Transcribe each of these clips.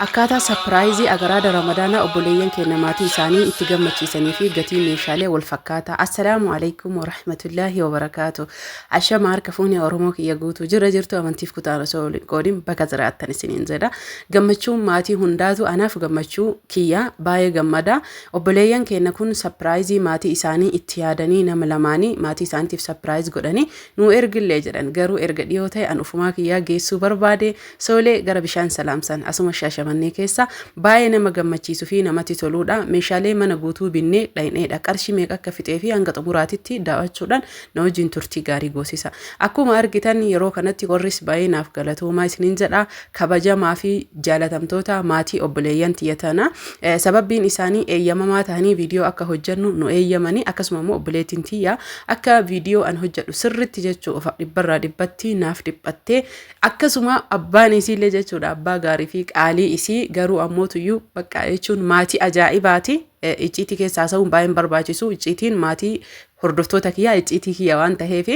Akkaataa sapiraayizii agaraada Ramadaanaa obboleeyyan keenya maatii isaanii itti gammachiisanii fi gatii meeshaalee wal fakkaataa. Assalaamu alaikum warahmatullaahi wabarakaatu. Ashama harka fuunee Oromoo kiyya guutuu jira jirtu amantiif kutaan osoo wal hin qoodin bakka jiraattan isiniin jedha. Gammachuun maatii hundaatu anaaf gammachuu kiyya baay'ee gammada. Obboleeyyan keenya kun sapiraayizii maatii isaanii itti yaadanii nama lamaanii maatii isaaniitiif surprise godhanii nuu ergillee jedhan, garuu erga dhiyoo ta'e an ufumaa kiyyaa geessuu barbaade. Soolee gara bishaan salaamsan asuma Shaashamannee keessa baay'ee nama gammachiisu fi namatti toluudha. Meeshaalee mana guutuu binnee dhayneedha. Qarshii meeqa akka fixee fi hanga xumuraatitti daawwachuudhaan na wajjin turtii gaarii goosisa. Akkuma argitan yeroo kanatti warris baay'ee naaf galatoomaa isiniin jedha. Kabajamaa fi jaalatamtoota maatii obboleeyyan tiyya tana. Sababbiin isaanii eeyyamamaa ta'anii viidiyoo akka hojjennu nu eeyyamanii, akkasuma immoo obboleettiin tiyya akka viidiyoo an hojjedhu sirritti jechuu of dhibbarraa dhibbatti naaf dhiphattee, akkasuma abbaan isiillee jechuudha, abbaa gaarii fi qaalii isii, garuu ammootuyyuu bakka jechuun maatii ajaa'ibaati. Icciitii keessa haasa'uun baay'een barbaachisu. Icciitiin maatii hordoftoota kiyyaa icciitii kiyya waan ta'eef,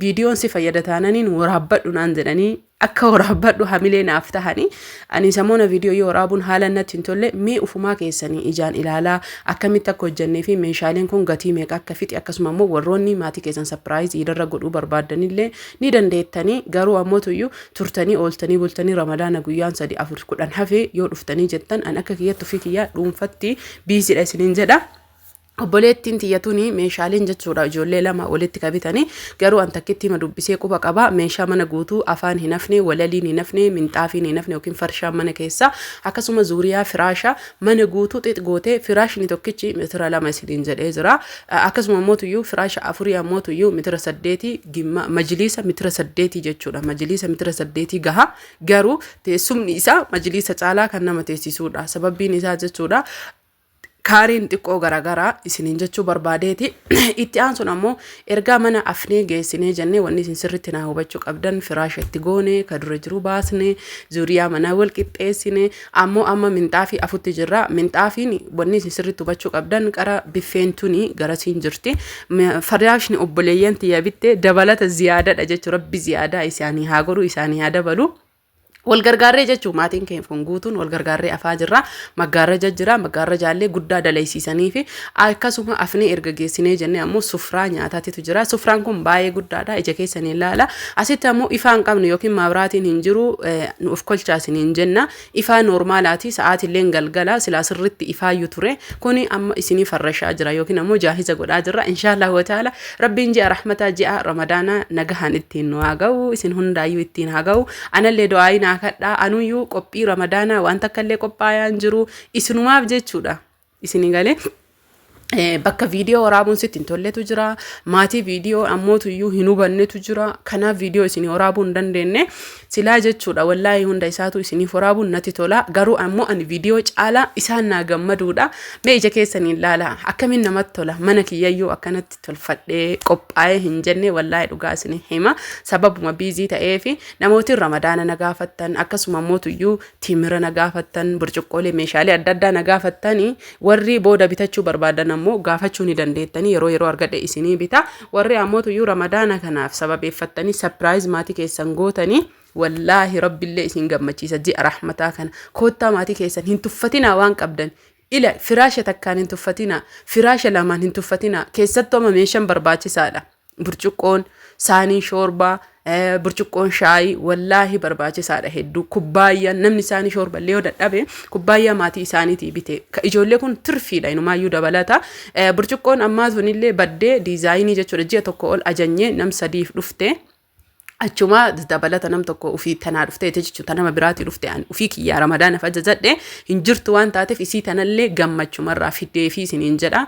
viidiyoon si fayyada taananiin waraabbadhu naan jedhanii akka waraabbadhu hamilee naaf tahanii, ani samoona viidiyoo yoo waraabuun haala natti hin tolle. Mee ufumaa keessanii ijaan ilaalaa akkamitti akka hojjennee fi meeshaaleen kun gatii meeqa akka fixe. Akkasuma immoo warroonni maatii keessan surprise iidarra godhuu barbaaddanillee ni dandeettanii, garuu ammoo tuyyuu turtanii ooltanii bultanii Ramadaana guyyaan 3, 4, 10 hafee yoo dhuftanii jettan, an akka kiyyatti ofii kiyyaa dhuunfatti busydha isiniin jedha. Obboleettiin tiyya tuni meeshaaleen jechuudha ijoollee lama walitti qabitanii, garuu an takkitti hima dubbisee quba qaba. Meeshaa mana guutuu afaan hin hafne, walaliin hin hafne, minxaafiin hin hafne yookiin farshaan mana keessa, akkasuma zuuriyaa firaasha mana guutuu xix gootee, firaashni tokkichi meetira 2 isiniin jedhee jira. Akkasuma mootuyyuu firaasha afurii ammootuyyuu meetira 8, gimma majiliisa meetira 8 jechuudha. Majiliisa meetira 8 gaha, garuu teessumni isaa majiliisa caalaa kan nama teessisuudha. Sababbiin isaa jechuudha kaariin xiqqoo garaagaraa isiniin jechuu barbaadeeti. Itti aansuun ammoo ergaa mana afnee geessinee jennee, wanni isin sirriitti naa hubachuu qabdan, firaasha itti goone, ka dura jiru baasne, zuuriyaa manaa wal qixxeessine, ammoo amma minxaafii afutti jirra. Minxaafiin wanni isin sirriitti hubachuu qabdan qara biffeen tuni garasiin jirti. Firaashni obboleeyyan tiyya bitte dabalata ziyaadadha jechuudha. Rabbi ziyaadaa isaanii haa godhu, isaanii haa dabalu. Wal gargaarree jechuun maatiin keenya kun guutuun wal gargaarree afaa jirra. Maggaarraja jira, maggaarrajaallee guddaa dalaysiisanii fi akkasuma afnee erga geessinee jennee ammoo sufraa nyaataatitu jira. Sufraan kun baay'ee guddaadha, ija keessanii ilaala. Asitti ammoo ifaa hin qabnu yookiin maabraatiin hin jiru, nu of kolchaa isiniin jenna. Ifaa noormaalaati, sa'aatiilleen galgala silaa sirritti ifaayyuu ture. Kuni amma isinii farrashaa jira yookiin ammoo jaahiza godhaa jirra. Inshaallah wataala Rabbiin ji'a rahmataa, ji'a Ramadaanaa nagahaan ittiin nu haa ga'u, isin hundaayyuu ittiin haa ga'u. Anallee du'aayii naa kadhaa. Anuyyuu qophii Ramadaanaa waan takka illee qophaayaa hin jiru isinumaaf jechuudha. Isinii galee bakka viidiyoo waraabuun sitti hin tolletu jira. Maatii viidiyoo ammootu iyyuu hin hubannetu jira. Kanaaf viidiyoo isinii waraabuu hin dandeenye silaa jechuudha. Wallaahi hunda isaatu isiniif waraabuun natti tola. Garuu ammoo ani viidiyoo caalaa isaan naa gammaduudha. Mee ija keessaniin ilaala, akkamiin namatti tola. Mana kiyyayyuu akkanatti tolfadhee qophaa'ee hin jenne, wallaahi dhugaa isin hima. Sababuma busy ta'eefi namootiin Ramadaana na gaafattan, akkasuma mootuyyuu timira na gaafattan, burcuqqoolee, meeshaalee adda addaa na gaafattanii, warri booda bitachuu barbaadan ammoo gaafachuu ni dandeettanii, yeroo yeroo argadhe isinii bita. Warri ammootuyyuu Ramadaana kanaaf sababeeffattanii surprise maatii keessan gootanii, wallaahi Rabbillee isin gammachiisa. Ji'a rahmataa kana koottaa, maatii keessan hin tuffatinaa, waan qabdan ila firaasha takkaan hin tuffatinaa, firaasha lamaan hin tuffatinaa. Keessattuu amma meeshaan barbaachisaadha. Burcuqqoon, saaniin shoorbaa, burcuqqoon shaayii wallaahi barbaachisaadha hedduu. Kubbaayyaan namni saanii shoorba illee yoo dadhabe kubbaayyaa maatii isaaniitii bite. Ka ijoollee kun tirfiidha, inumaayyuu dabalata. Burcuqqoon ammaa tunillee baddee diizaayinii jechuudha, ji'a tokko ol ajanyee nam sadiif dhufte. Achuma dabalata nam tokko ofii tanaa dhuftee jechuudha, nama biraatii dhufte, an ofii kiyyaa Ramadaanaaf ajajadhe hin jirtu waan taateef, isii tanallee gammachumarraa fiddee fi isiniin jedha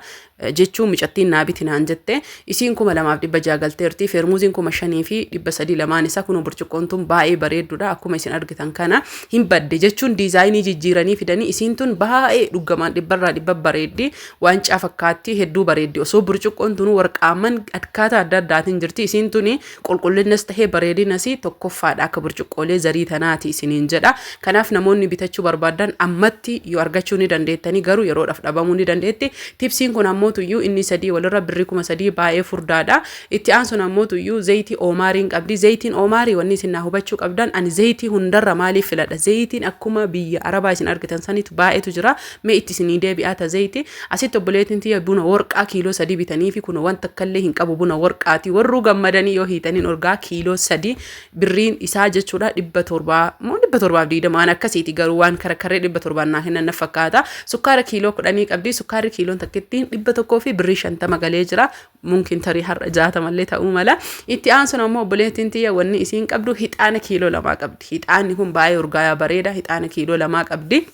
jechuun micattiin naa biti naan jette. Isiin 2600 galteerti. Feermuuziin 5300 lamaan isaa kun. Burcuqqoon tun baay'ee bareedduudha, akkuma isin argitan kana hin badde jechuun diizaayinii jijjiiranii fidanii. Isiin tun baay'ee dhugamaan dhibbarraa dhibba bareeddi, waancaa fakkaatti, hedduu bareeddi. Osoo burcuqqoon tun warqaamman akkaataa adda addaatiin jirti, isiin tuni qulqullinnas tahee bareedina. Bareedinas tokkoffaadha, akka burcuqqoolee zarii tanaati isiniin jedha. Kanaaf namoonni bitachuu barbaadan ammatti yoo argachuu ni dandeettanii, garuu yeroodhaaf dhabamuu ni dandeetti. Tipsiin kun ammootuyyuu inni sadii walirra birrii 3000, baay'ee furdaadha. Itti aansuun ammootuyyuu zayitii oomaariin qabdi. Zayitiin oomaarii, wanni isin naa hubachuu qabdan, ani zayitii hundarra maaliif filadha? Zayitiin akkuma biyya arabaa isin argitan sanitu baay'eetu jira. Mee itti isinii deebi'aa ta zayitii. Asitti obboleettiin tiyya buna worqaa kiiloo 3 bitanii fi kun wanta akkallee hin qabu, buna worqaati. Warruu gammadanii yoo hiitaniin orgaa kiiloo 3 birriin isaa jechuudha 700 moo 720, waan akkasiiti, garuu waan karakarree 700n naa kennan na fakkaata. Sukkaara kiiloo 10 qabdi. Sukkaarri kiiloon takkittiin 100 fi birrii 50 galee jira. Mumkin tarii har'a 60llee ta'uu mala. Itti aansuun ammoo obboleettiin tiyya wanni isiin qabdu hixaana kiiloo 2 qabdi. Hixaanni kun baay'ee urgaayaa bareeda. Hixaana kiiloo 2 qabdi.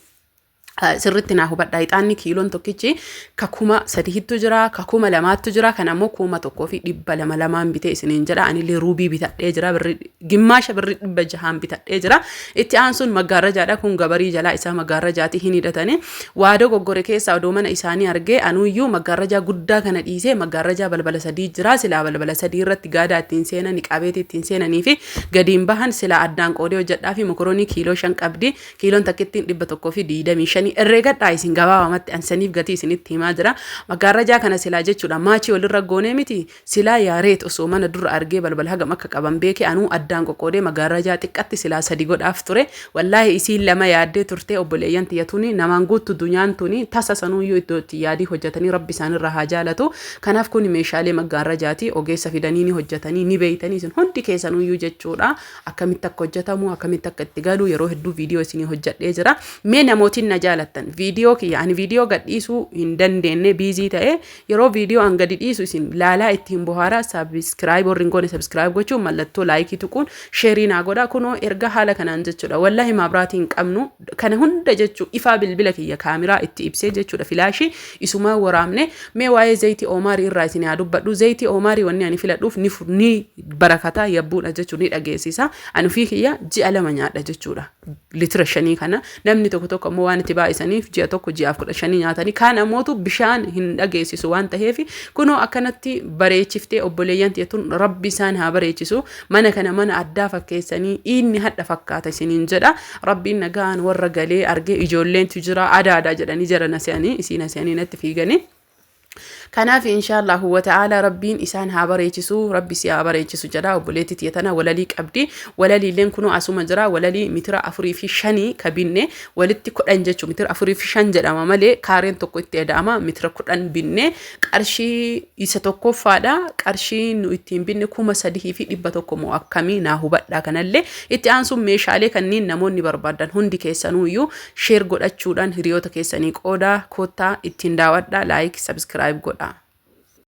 Sirritti naa hubadha. Ixaanni kiiloon tokkichi ka 3000ttu jira, ka 2000ttu jira, kan ammoo 1200 lamaan bitee isiniin jedha. Anillee ruubii bitadhee jira, birri gimmaasha birri 600n bitadhee jira. Itti aansuun maggaarrajaadha. Kun gabarii jalaa isaa maggaarrajaati hin hidhatanii. Waadoo goggore keessaa odoo mana isaanii argee, anuuyyuu maggaarrajaa guddaa kana dhiisee maggaarrajaa balbala sadii jira. Silaa balbala sadii irratti gaadaa ittiin seenan, niqaabeetii ittiin seenanii fi gadiin bahan silaa addaan qoodee hojjedhaa fi mokoroonii kiiloo 5 qabdi. Kiiloon takkittiin 125. Herreegadhaa isin, gabaabamatti an saniif gatii isinitti himaa jira. Maggaarrajaa kana silaa jechuudha maachii walirra goonee miti, silaa yaareet osoo mana dura argee balbala hagam akka qaban beekee, anuu addaan qoqqoodee maggaarrajaa xiqqatti silaa sadi godhaaf ture. Wallaahi isiin lama yaaddee turtee. Obboleeyyan tiyya, tuni namaan guuttu dunyaan tuni, tasa sanuuyyuu iddoo itti yaadii hojjetanii, rabbi isaanirraa haa jaalatu. Kanaaf kun meeshaalee maggaarrajaati, ogeessa fidanii ni hojjetanii, ni beeytanii isin hundi keessanuuyyuu jechuudha. Akkamitti akka hojjetamu, akkamitti akka itti galu yeroo hedduu viidiyoo isinii hojjedhee jira. Mee namootiin na jaalattan, viidiyoo kiyya ani viidiyoo gadhiisuu hin dandeenye, busy ta'e, yeroo viidiyoo an gadi dhiisu isin laalaa ittiin bohaaraa. Subscribe warri hin goone subscribe gochuun, mallattoo like tuquun, share naa godha. Kunoo erga haala kanaan jechuudha, wallaahi maabraatii hin qabnu, kana hunda jechuu ifaa bilbila kiyya kaameraa itti ibsee jechuudha, filaashii isumaa waraabne. Mee waa'ee zayitii oomaarii irraa isin haa dubbadhu. Zayitii oomaarii wanni ani filadhuuf ni barakataa yabbuudha jechuun ni dhageessisa. Ani ofii kiyya ji'a 2 nyaadha jechuudha. Litira 5 kana namni tokko tokko ammoo waan itti baay'isaniif ji'a 1, ji'aaf 15 nyaatanii, kaan ammootu bishaan hin dhageessisu waan ta'eef, kunoo akkanatti bareechiftee obboleeyyan tiyya, rabbi isaan haa bareechisu. Mana kana mana addaa fakkeessanii inni hadha fakkaata isiniin jedha. Rabbiin nagaan warra galee argee, ijoolleentu jira adaadha jedhanii jara na se'anii, isii na se'anii natti fiiganii. Kanaaf inshaallahu wa ta'ala rabbiin isaan haa bareechisu, rabbi si haa bareechisu jedha. Obboleettii tiyya tana walalii qabdi. Walaliilleen kunoo asuma jira. Walalii mitira 4 fi 5 ka binne walitti 10 jechuun, mitira 4 fi 5 jedhama malee kaareen tokko itti eda'ama, mitira 10 binne. Qarshii isa tokkoffaadha. Qarshii nu ittiin binne 3100 moo akkamii, naa hubadhaa kanallee. Itti aansuun meeshaalee kanneen namoonni barbaadan hundi keessanuuyyuu share godhachuudhaan hiriyoota keessanii qoodaa, koottaa ittiin daawwadhaa, like, subscribe godhaa.